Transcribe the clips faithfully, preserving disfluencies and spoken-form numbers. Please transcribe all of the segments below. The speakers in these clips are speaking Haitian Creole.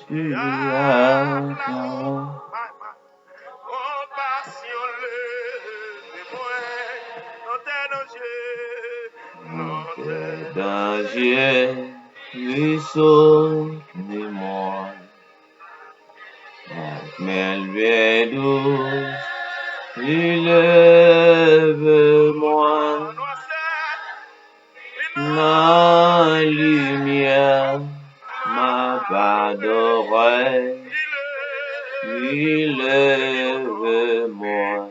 Konpasyon leve mwen nan tè danje, nan tè danje, li sot ni mwen. Ak men l byen dous, li leve mwen. Nan limyè, m ap adore. Li leve mwen.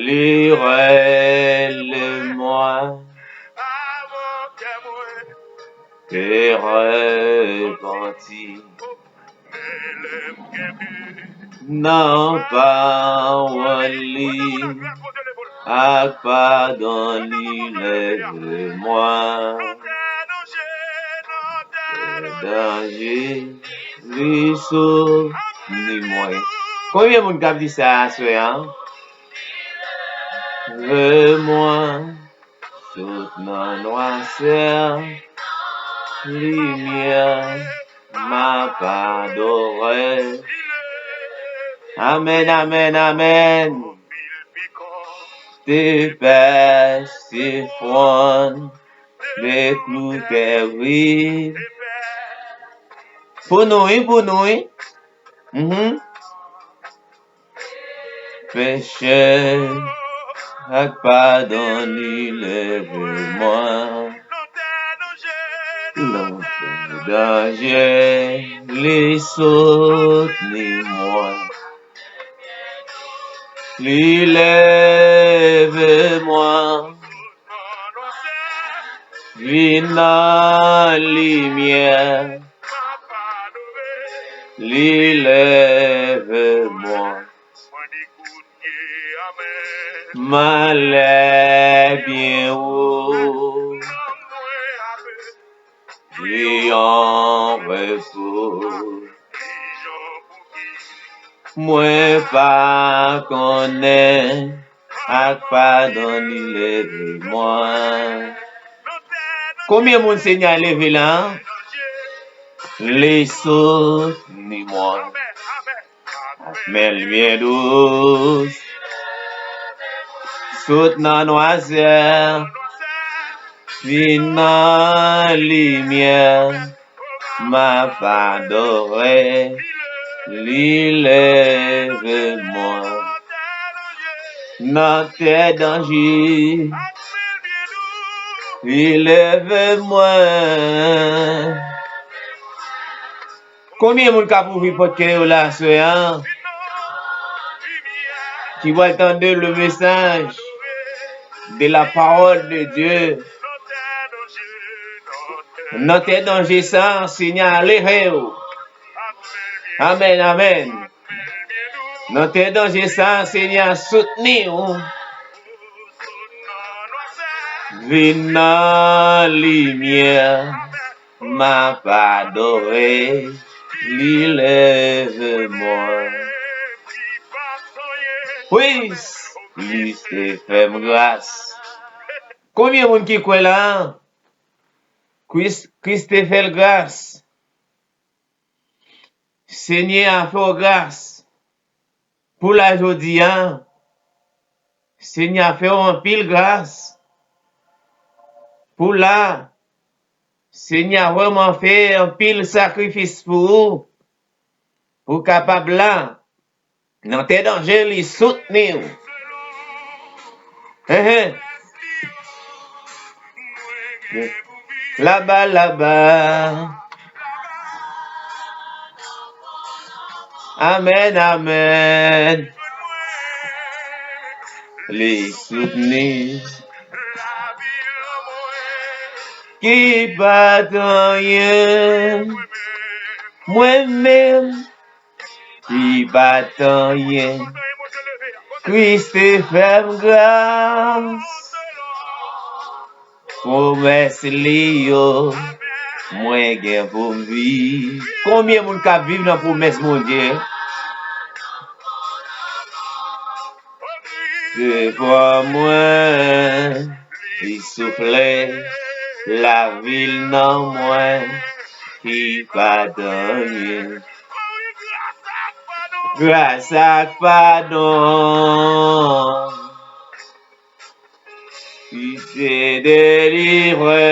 Li rele mwen. Te repanti. Nan pawòl li ak padon li leve mwen. Danje li sot ni mwen. Konbyen moun k ap di sa aswè a? Leve mwen. Sot nan nwasè, limyè, m ap adore. Amèn, amèn, amèn. Te pèse fwon, te klou tèrit. Pou nou, wi, pou nou, wi. Mhm. Peche ak padon li leve mwen. Nan danje li sot ni mwen. Li leve mwen. Vin nan limyè. Li leve mwen. Malè byen wo. Li an repo. Mwen pa konnen ak padon li leve mwen. Konbyen moun Senyè a leve la? Li sot ni mwen. Ak men l byen dous. Sot nan nwasè. Vin nan limyè. M ap adore. Li leve mwen. Nan tè danje. Li leve mwen. Konbyen moun k ap ouvri pòt kè yo la aswè a? Ki pral tande le message de la parole de Dieu. Nan tè danje sa, Senyè a leve w. Amèn, amèn. Nan tè danje sa, Senyè a soutni w. Vin nan limyè. M ap adore, li leve mwen. Wi, Kris te fè m gras. Konbyen moun ki kwè la? Kris, Kris te fè l gras. Senyè a fè w gras. Pou la jodi a, Senyè a fè w anpil gras. Pou la, Senyè a vrèman fè anpil sakrifis pou ou. Pou w kapab la, nan tè danje, li soutni w. Enhen. Laba, laba. Amèn, amèn. Li soutni. Ki pa t anyen. Mwen menm. Ki pa t anyen. Kris te fè m gras. Pwomès li yo, mwen gen pou m viv. Konbyen moun k ap viv nan pwomès Bondye? Devwa mwen, li soufle lavi l nan mwen. Li pa t anyen. Gras ak padon, li te delivre.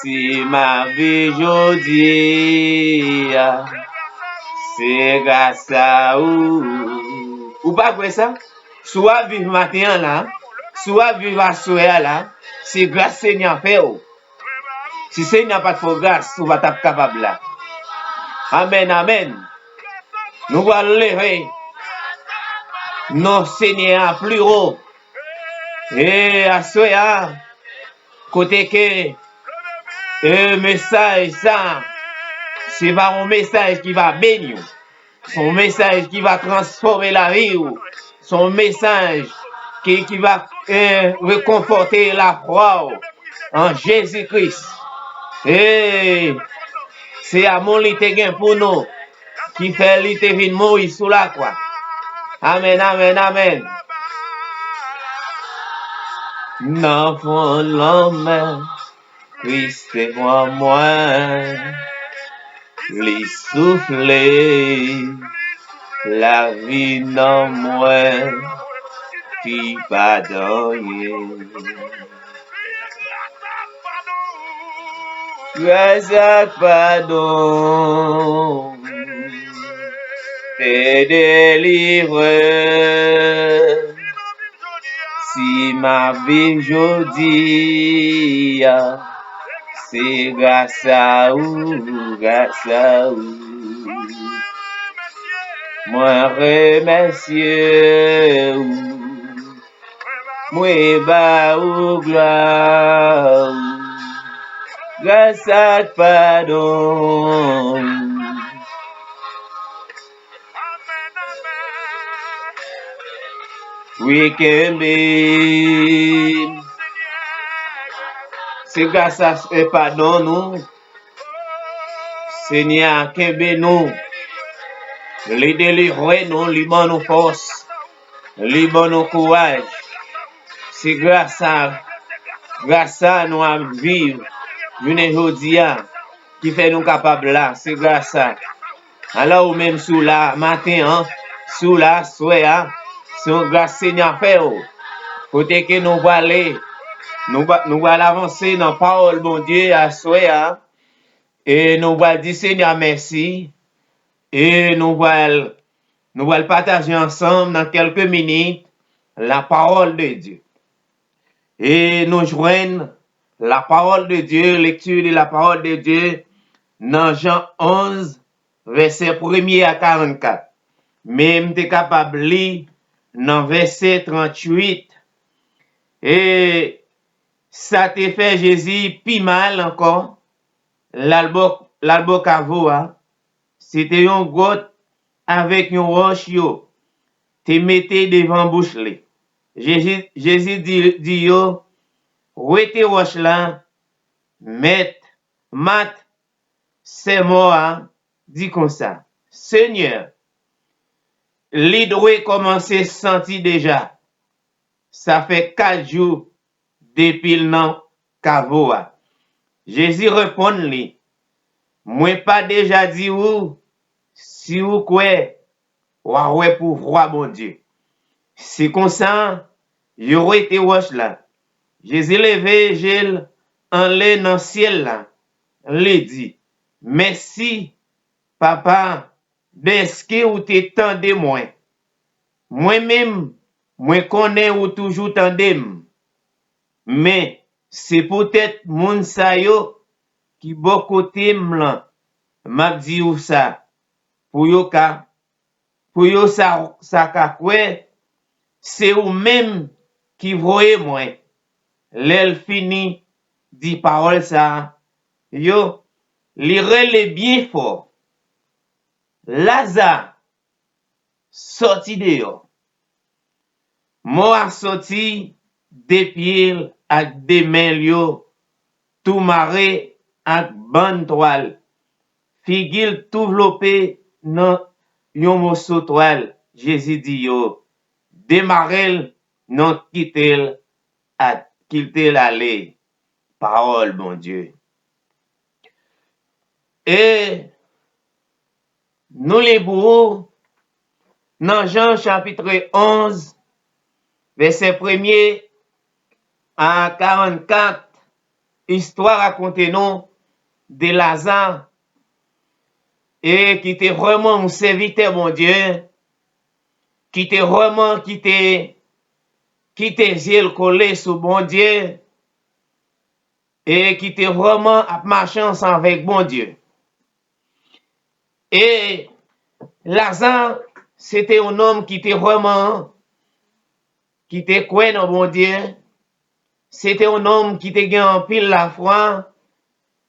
Si m ap viv jodi a, se gras a ou. Ou pa kwè sa? Si w ap viv maten an la, si w ap viv aswè a la, se gras Senyè a fè w. Si Senyè a pa t fè w gras, ou pa t ap kapab la. Amèn, amèn. Nou pral leve non Senyè a pli wo. E aswè a, kote ke e mesaj sa, se pa yon mesaj ki va beni w. Se yon mesaj ki va transfòme lavi w. Se yon mesaj ki, ki va eh, rekonfòte lafwa w an Jezi Kris. E se amou li te gen pou nou ki fè li te vin mouri sou lakwa. Amèn, amèn, amèn. Nan fon lanmè, Kris te pran mwen, li soufle lavi nan mwen, ki pa t anyen. Gras ak padon, te delivre. Si m ap viv jodi a, se gras a ou, gras a ou. Mwen remèsye ou, mwen ba ou glwa, gras ak padon. Wi, kenbe m. Se gras a e padon nou. Senyè a kenbe nou. Li delivre nou, li ban nou fòs. Li ban nou kouraj. Se gras a, gras a nou ap viv jounen jodi a ki fè nou kapab la. Se gras a. Alò, ou menm, si w la maten an, si w la aswè a, se yon gras Senyè a fè w. Kote ke nou prale, nou va, nou pral avanse nan pawòl Bondye aswè a. E nou pral di Senyè a mèsi. E nou pral, nou pral pataje ansanm nan kèlke minit la parole de Dieu. E nou jwenn la parole de Dieu, lecture de la parole de Dieu, nan Jan onz, vèsè premye a karannkat. Men m te kapab li nan vèsè tranntuit. E sa te fè Jezi pi mal ankò, l al bò, l al bò kavo a. Se te yon gwòt avèk yon wòch yo te mete devan bouch li. Jezi, Jezi di, di yo, wete wòch la, mèt, Mat, sè mò a, di konsa, Senyè, li dwe kòmanse santi deja. Sa fè kat jou depi l nan kavo a. Jezi reponn li, mwen pa deja di ou, si ou kwè, w a wè pouvwa Bondye. Se konsa, yo wete wòch la. Jezi leve je l anlè nan syèl la. Li di, mèsi, Papa, dèske ou te tande mwen. Mwen menm, mwen konnen ou toujou tande m. Men, se poutèt moun sa yo ki bò kote m lan, m ap di ou sa, pou yo ka, pou yo sa, sa ka kwè, se ou menm ki voye mwen. Lè l fini di pawòl sa a, yo, li rele byen fò, Laza, sòti deyò. Mò a sòti de pye l ak de men l yo, tou mare ak bann twal, figi l tou vlope nan yon moso twal. Jezi di yo, demare l, non, kite l, a, kite l ale. pawòl Bondye. E nou li pou ou nan Jan chapit onz, vèsè premye a karannkat, istwa rakonte nou de Laza, e ki te vrèman yon sèvitè Bondye, ki te vrèman kite, kite zye l kole sou Bondye, e ki te vrèman ap mache ansanm avèk Bondye. E Laza, se te yon nonm ki te vrèman, ki te kwè nan Bondye, se te yon nonm ki te gen anpil lafwa,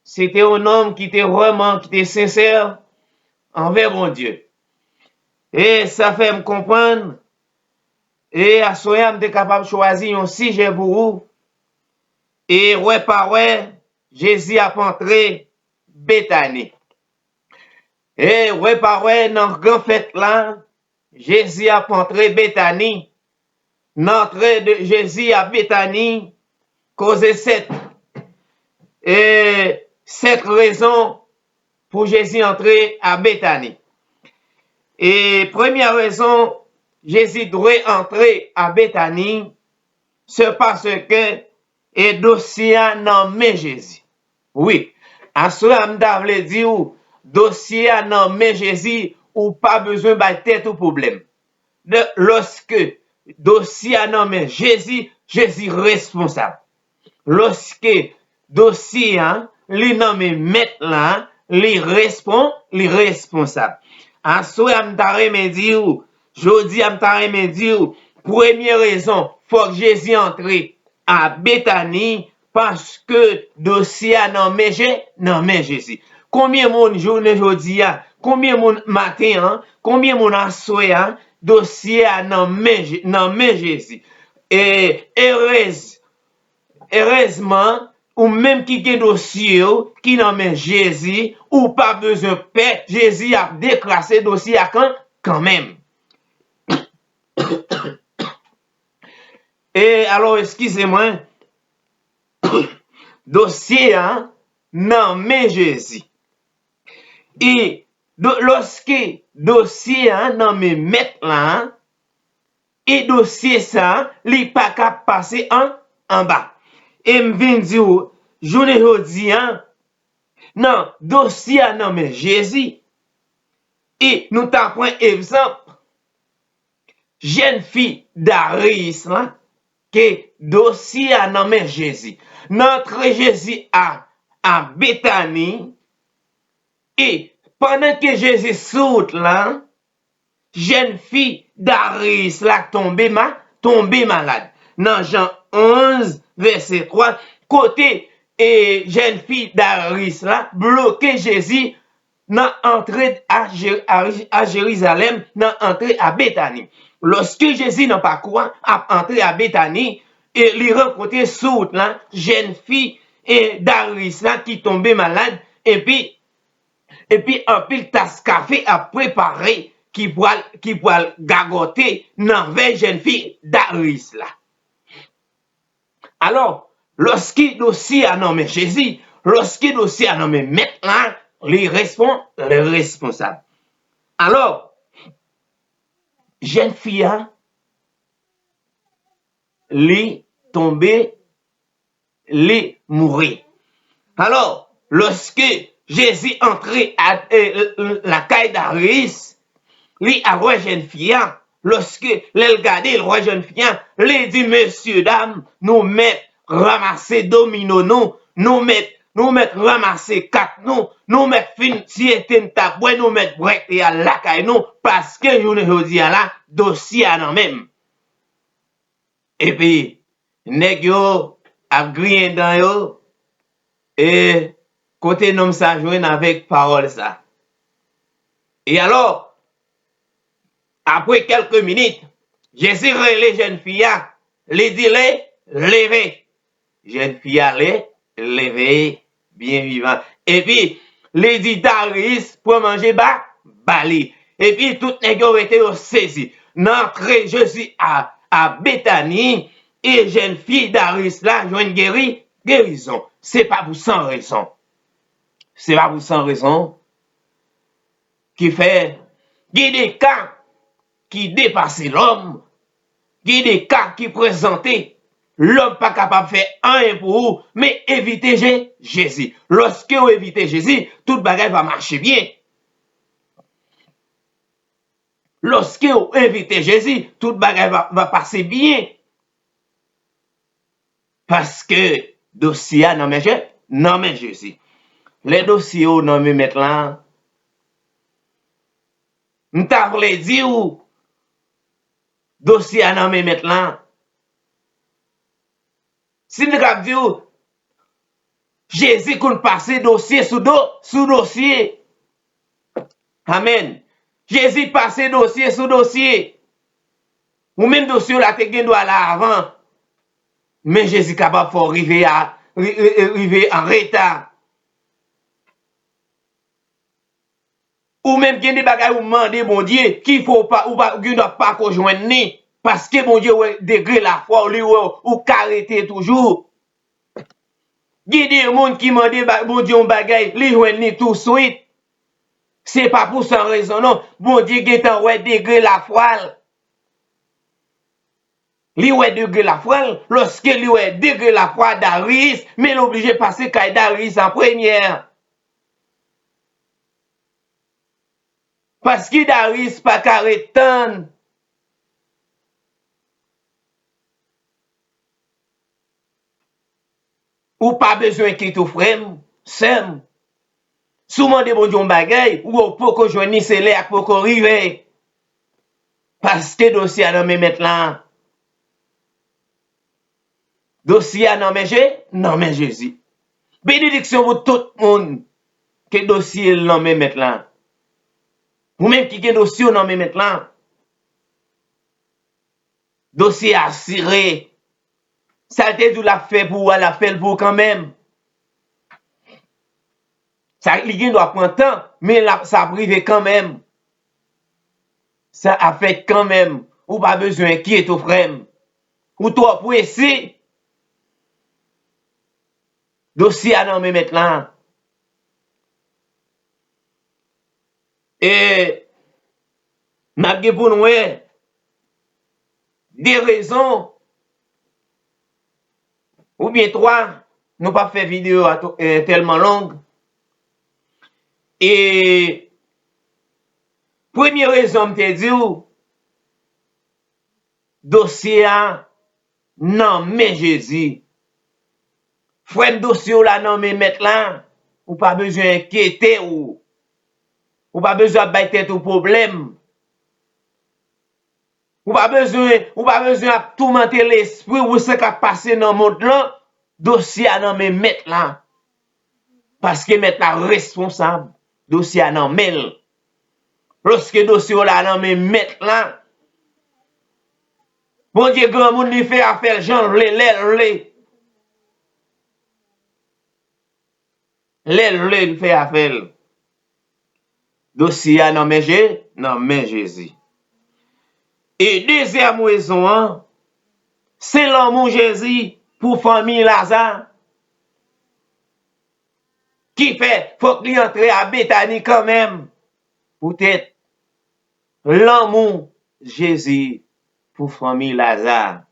se te yon nonm ki te vrèman, ki te sensè anvè Bondye. E sa fè m konprann, e aswè a m te kapab chwazi yon sijè pou ou, e wè pa wè, Jezi ap antre Betani. E wè pa wè, nan gran fèt la, Jezi ap antre Betani. Nan antre de Jezi a Betani, koze sèt, e sèt rezon pou Jezi antre a Betani. E premyè rezon Jezi dwe antre a Betani, se paske e dosye a nan men Jezi. Wi, aswè a m ta vle di w, dosye a nan men Jezi, ou pa bezwen bay tèt ou pwoblèm. De, lòske dosye a nan men Jezi, Jezi responsab. Lòske dosye a, li nan men mèt la, li respon, li responsab. Aswè a m ta renmen di w, jodi a m ta renmen di w, premye rezon, fòk Jezi antre a Betani, paske dosye a nan men Je-, nan men Jezi. Konbyen moun jounen jodi a, konbyen moun maten an, konbyen moun aswè a, dosye a nan men Je-, nan men Jezi. E erez, erezman, ou menm ki gen dosye w ki nan men Jezi, ou pa bezwen pè, Jezi ap deklase dosye a kan, kanmenm. E alò, eskize mwen, dosye a nan men Jezi. E do-, lòske dosye a nan men mèt la, e dosye sa, li pa ka pase an, anba. E m vin di w, jounen jodi a, nan dosye a nan men Jezi, e nou ta pran egzanp, jèn fi Dariyis lan, ke dosye a nan men Jezi. Nan antre Jezi a, a Betani, e pandan ke Jezi sou wout la, jèn fi Dariyis la tonbe ma-, tonbe malad. Nan Jan onz, vèsè twa, kote, e, jèn fi Dariyis la bloke Jezi nan antre a Je-, a, a Jerizalèm, nan antre a Betani. Lòske Jezi nan pakou a ap antre a Betani, e li rankontre sou wout la jèn fi, e, Dariyis la ki tonbe malad, epi, epi anpil tas kafe ap prepare ki pral, ki pral gagòte nan vè jèn fi Dariyis la. Alò, lòske dosye a nan men Jezi, lòske dosye a nan men mèt la, li respon-, li responsab. Alò, jèn fi a, li tonbe, li mouri. Alò, lòske Jezi antre a, e, lakay Dariyis, li al wè jèn fi a, lòske lè l gade, l wè jèn fi a, li di, "Mesye dam, nou mèt ranmase domino nou, nou mèt, nou mèt ranmase kat nou, nou mèt fin si ete n t ap bwè, nou mèt bwè te al lakay nou, paske jounen jodi a la, dosye a nan men m." Epi, nèg yo ap griyen dan yo, e kote nonm sa jwenn avèk pawòl sa? E alò, apre kèlke minit, Jezi rele jèn fi a, li di li, "Leve." Jèn fi a le-, leve byen vivan. Epi, li di Dariyis pran manje ba, ba li. Epi, tout nèg yo rete yo sezi. Nan antre Jezi a, a Betani, e jèn fi Dariyis la jwenn geri, gerizon. Se pa pou san rezon. Se pa pou san rezon ki fè gen de ka ki depase lòm, gen de ka ki prezante, lòm pa kapab fè anyen pou ou, men evite Je-, Jezi. Lòske w evite Jezi, tout bagay va mache byen. Lòske w evite Jezi, tout bagay va, va pase byen. Paske dosye a nan men Je-, nan men Jezi. Lè dosye w nan men mèt la, m ta vle di w, dosye a nan men mèt la. Si m te kab di w, Jezi konn pase dosye sou do, sou dosye. Amèn. Jezi pase dosye sou dosye. Ou menm dosye w la te gen dwa la avan. Men Jezi kapab fè w rive a, ri-, ri-, rive an reta. Ou menm gen de bagay ou mande Bondye ki fè w pa, ou pa, ou gen dwa pa ko jwenn li. Paske Bondye wè degre lafwa w, li wè ou ka rete toujou. Gen de moun ki mande ba-, Bondye yon bagay, li jwenn li touswit. Se pa pou san rezon non. Bondye gentan wè degre lafwa l. Li wè degre lafwa l. Lòske li wè degre lafwa Darius, men l oblije pase kay Darius an premye. Paske Darius pa ka ret tann. Ou pa bezwen enkyete w, frè m, sè m. Si w mande Bondye yon bagay, ou wè w poko jwenn li, se lè a poko rive. Paske dosye a nan men mèt la. Dosye a nan men Je-, nan men Jezi. Benediksyon pou tout moun ke dosye l nan men mèt la. Ou menm ki gen dosye w nan men mèt la. Dosye a asire. Sa l te di w l ap fè pou ou a, l ap fè l pou ou kanmenm. Sa, li gen dwa pran tan, men l ap, sa ap rive kanmenm. Sa ap fèt kanmenm. Ou pa bezwen enkyete w, frè m. Ou twò prese. Dosye a nan men mèt la. E n ap gen pou n wè de rezon oubyen twa, nou p ap fè videyo a to-, eh, tèlman long. E premye rezon m te di w, dosye a nan men Jezi. Frè m, dosye w la nan men Mèt la. Ou pa bezwen enkyete w. Ou pa bezwen ap bay tèt ou pwoblèm. Ou pa bezwen, ou pa bezwen ap toumante lespri w pou sa k ap pase nan mond lan. Dosye a nan men Mèt la. Paske Mèt la responsab. Dosye a nan men l. Lòske dosye w la nan men Mèt la, Bondye granmoun, li fè afè l jan l vle, lè l vle. Lè l vle, l fè afè l. Dosye a nan men Je-, nan men Jezi. E dezyèm rezon an, se lanmou Jezi pou fanmi Laza ki fè fòk li antre a Betani kanmenm. Poutèt lanmou Jezi pou fanmi Laza.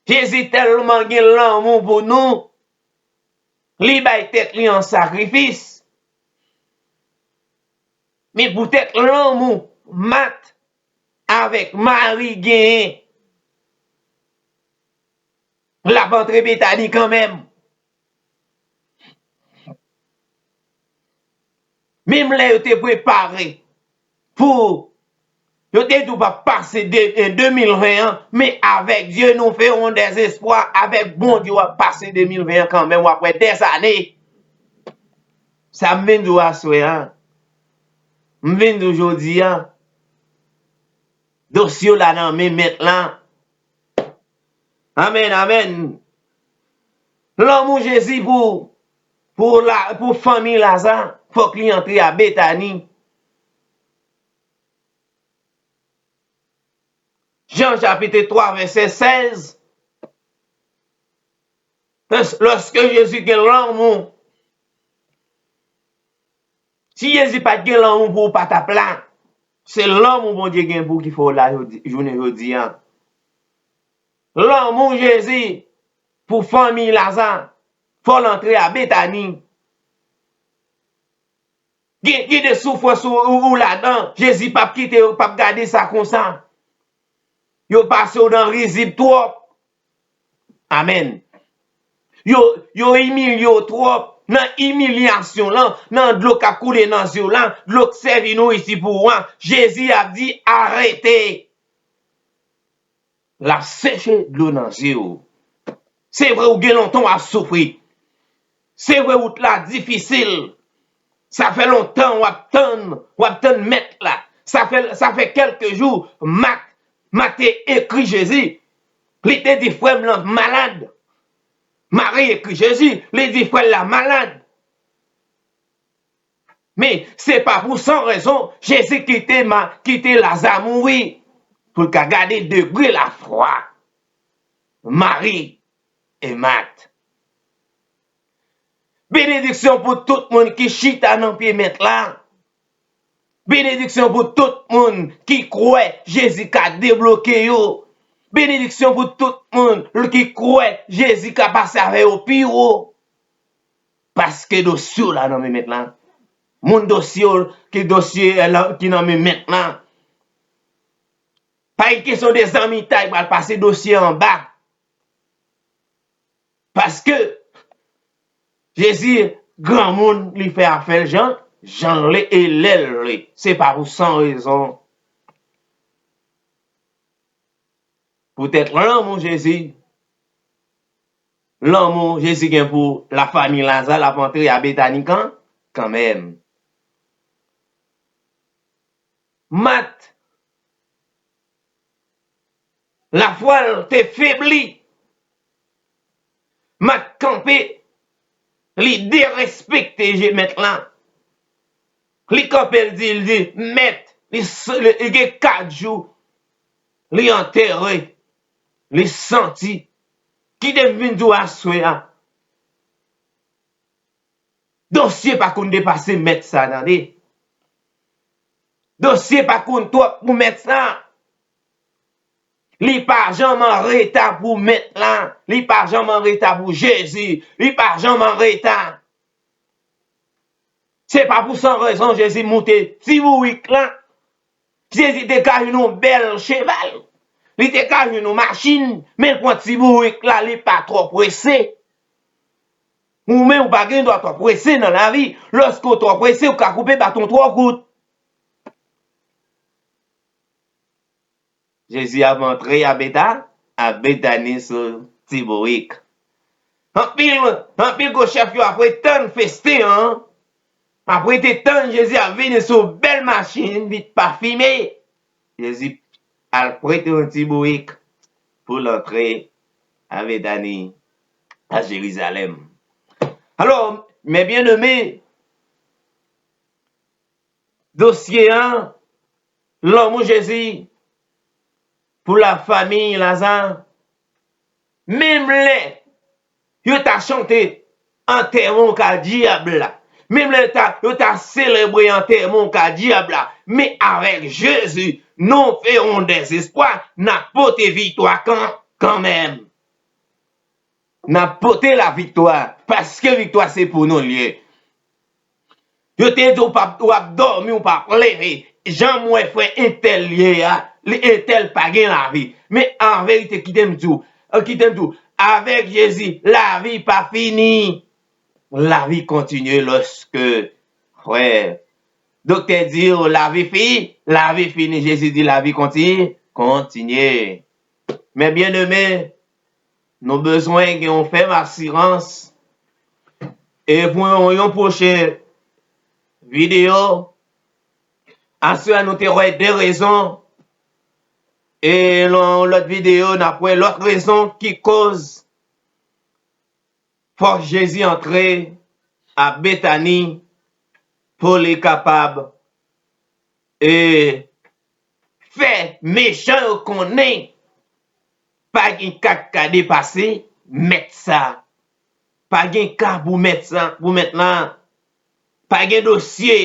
Jezi tèlman gen lanmou pou nou, li bay tèt li an sakrifis. Men poutèt lanmou Mat avèk Mari genyen, l ap antre Betani kanmenm. Menm lè yo te prepare pou, yo te di w p ap pase de, eh, de mil ven an, men avèk Dye nou ferons des espoirs, avèk Bondye w ap pase de mil ven an kanmenm, w ap wè dèzane. Sa m vin di w aswè a, m vin di w jodi a, dosye w la nan men Mèt la. Amèn, amèn. Lanmou Jezi pou, pou la, pou fanmi Laza, fòk li antre a Betani. Jan chapit twa, vèsè sèz. Lòske Jezi gen lanmou, si Jezi pa t gen lanmou pou ou, ou pa t ap la. Se lanmou Bondye gen pou ou ki fè w la jodi, jounen jodi a. Lanmou Jezi pou fanmi Laza fè l antre a Betani. Gen, gen de soufrans ou, ou, ou ladan, Jezi p ap kite yo, p ap gade sa konsa. Yo pase w nan rizib twòp. Amèn. Yo, yo imilye w twòp. Nan imilyasyon lan, nan dlo k ap koule nan zye w la, dlo k sèvi nouriti pou ou an, Jezi ap di, "Arete." L ap seche dlo nan zye w. Se vre, ou gen lontan w ap soufri. Se vre, wout la difisil. Sa fè lontan w ap tann, w ap tann Mèt la. Sa fè, sa fè kèlke jou, Mat, Mat te ekri Jezi. Li te di, "Frè m lan malad." Mari ekri Jezi, li di, "Frè l la malad." Men, se pa pou san rezon Jezi kite, ma, kite Laza mouri pou l ka gade degre lafwa Mari e Mat. Benediksyon pou tout moun ki chita nan pye Mèt la. Benediksyon pou tout moun ki kwè Jezi ka debloke yo. Benediksyon pou tout moun ki kwè Jezi ka pase avè yo pi wo. Paske dosye w la nan men Mèt la. Moun dosye w, ki dosye, eh, la, ki nan men Mèt la. Pa gen kesyon de zanmitay pral pase dosye anba. Paske Jezi granmoun, li fè afè l jan, jan l vle e lè l vle. Se pa pou san rezon. Poutèt lanmou Jezi, lanmou Jezi gen pou lafanmi Laza, l ap antre a Betani kan, kanmenm. Mat, lafwa l te febli. Mat kanpe, li derespekte je Mèt la. Li kanpe, li di, li di, "Mèt, li s-, li, li gen kat jou, li antere, li santi." Kite m vin di w aswè a. Dosye pa konn depase Mèt sa, tande. Dosye pa konn twòp pou Mèt sa. Li pa janm an reta pou Mèt la. Li pa janm an reta pou Jezi. Li pa janm an reta. Se pa pou san rezon Jezi moute ti bourik la. Jezi te ka jwenn yon bèl cheval. Li te ka jwenn yon machin, men l pran ti bourik la, li pa twò prese. Ou menm, ou pa gen dwa twò prese nan lavi. Lòske w twò prese, ou ka koupe baton twò kout. Jezi ap antre a Beta-, a Betani sou ti bourik. Anpil, anpil gwo chèf yo ap ret tann festen an. Ap ret tann Jezi ap vini sou bèl machin vit pafime. Jezi al prete yon ti bourik pou l antre a Betani, a Jerizalèm. Alò, mes bien-aimés, dosye an, lanmou Jezi pou lafanmi Laza, menm lè yo ta chante antèman w ka dyab la, menm lè yo ta, yo ta selebre antèman w ka dyab la, men avèk Jezi, nous ferons des exploits, n ap pote viktwa kan, kanmenm. N ap pote laviktwa, paske viktwa se pou nou l ye. Yo te di w p ap, w ap dòmi, w p ap leve. Jan m wè frè entèl ye a, li entèl pa gen lavi. Men an verite, kite m di w, kite m di w, avèk Jezi, lavi pa fini. Lavi kontinye lòske, frè, doktè di w lavi fi, lavi fini, Jezi di lavi konti-, kontinye. Mes bien-aimés, nou bezwen gen yon fèm asirans. E pou yon, yon pwochen videyo, aswè a nou te wè de rezon. E nan yon lòt videyo, n ap wè lòt rezon ki koz fòk Jezi antre a Betani pou li kapab, e, fè mechan yo konnen pa gen kat ka depase Mèt sa. Pa gen ka pou mèt sa, pou mèt la. Pa gen dosye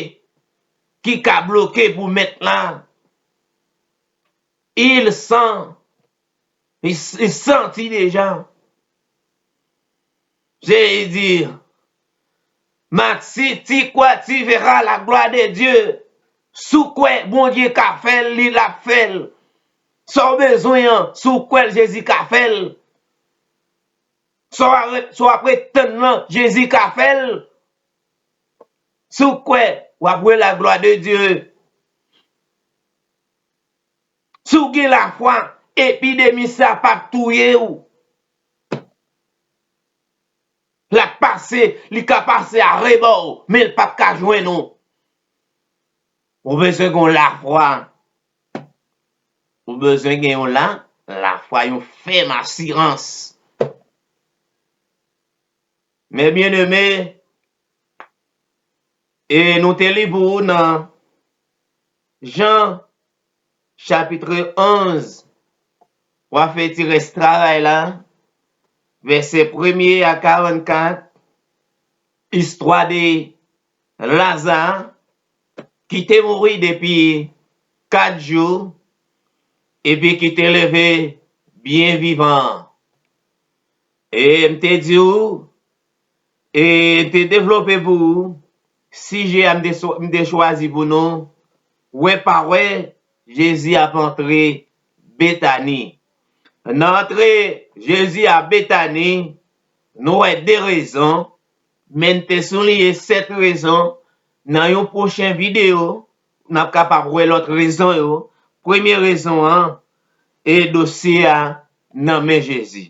ki ka bloke pou mèt la. Il sent, il, il santi deja. Jésus dit, Marthe, si tu crois, tu verras la gloire de Dieu. Si w kwè Bondye ka fè l, li l ap fè l. Sa w bezwen an, si w kwè l, Jezi ka fè l. Sa w a re-, sa w ap ret tann lan, Jezi ka fè l. Si w kwè, w ap wè la gloire de Dieu. Si w gen lafwa, epidemi sa p ap touye w. L ap pase, li ka pase arebò w, men l p ap ka jwenn ou. Ou bezwen gen yon lafwa. Ou bezwen gen yon la, lafwa, yon fèm asirans. Men byeneme, e nou te li pou ou nan Jan, chapitre onz, w a fè ti rès travay la, vèsè premye a karannkat, istwa de Laza, ki te mouri depi kat jou, epi ki te leve byen vivan. E m te di w, e m te devlope pou ou, sijè a m te swa-, m te chwazi pou nou, wè pa wè, Jezi ap antre Betani. Nan antre Jezi a Betani, nou wè de rezon, men n te souliye sèt rezon. Nan yon pwochen videyo, n ap kapab wè lòt rezon yo. Premye rezon an, e dosye a nan men Jezi.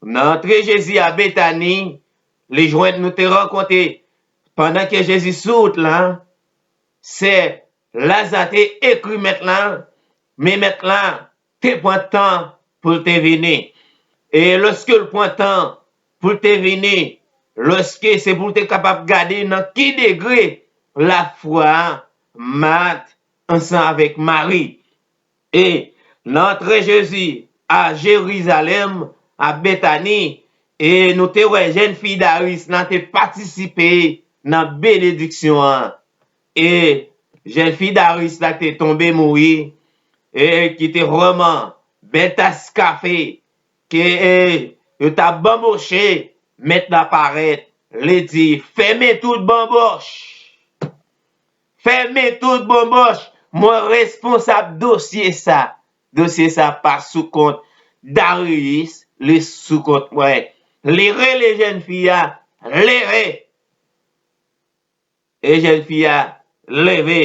Nan antre Jezi a Betani, li jwenn, nou te rankontre, pandan ke Jezi sou wout la, sè Laza te ekri mèt la, men mèt la te pran tan pou l te vini. E lòske l pran tan pou l te vini, lòske se pou l te kapab gade nan ki degre lafwa Mat ansanm avèk Mari. E nan antre Jezi a Jerizalèm, a Betani, e nou te wè jèn fi Dayis lan te patisipe nan benediksyon an. E jèn fi Dayis la ki te tonbe mouri, e ki te vrèman bèl tas kafe, ke, e, yo t ap banboche, mèt la parèt, li di, fèmen tout banbòch. Fèmen tout banbòch. Mwen responsab dosye sa. Dosye sa pa sou kont Dayis, li sou kont mwen. Li rele jèn fi a, leve. E jèn fi a leve,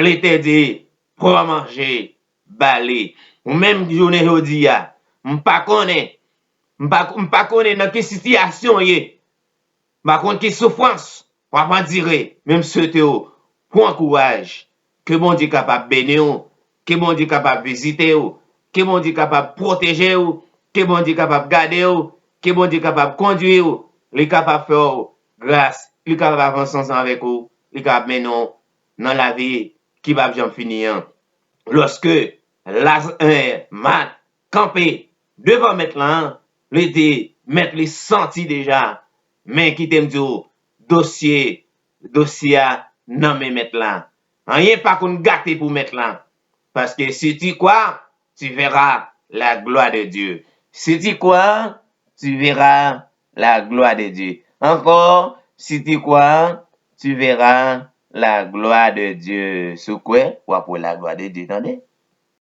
li te di, pran manje, ba li. Ou menm jounen jodi a, m pa konnen, m pa, m pa konnen nan ki sitiyasyon w ye, m pa konn ki soufrans w ap andire, men m swete w pran kouraj, ke Bondye kapab beni w, ke Bondye kapab vizite w, ke Bondye kapab pwoteje w, ke Bondye kapab gade w, ke Bondye kapab kondui w, li kapab fè w gras, li kapab avanse ansanm avèk ou, li kapab mennen w nan lavi ki p ap janm fini an. Lòske Laz-, eh, Mat kanpe devan mèt lan, li di, mèt li santi deja, men kite m di w, dosye, dosye a nan men mèt lan. Anyen pa konn gate pou mèt lan. Paske si tu crois, tu verras la gloire de Dieu. Si tu crois, tu verras la gloire de Dieu. Encore, si tu crois, tu verras la gloire de Dieu. Si w kwè, w ap wè la gloire de Dieu, tande?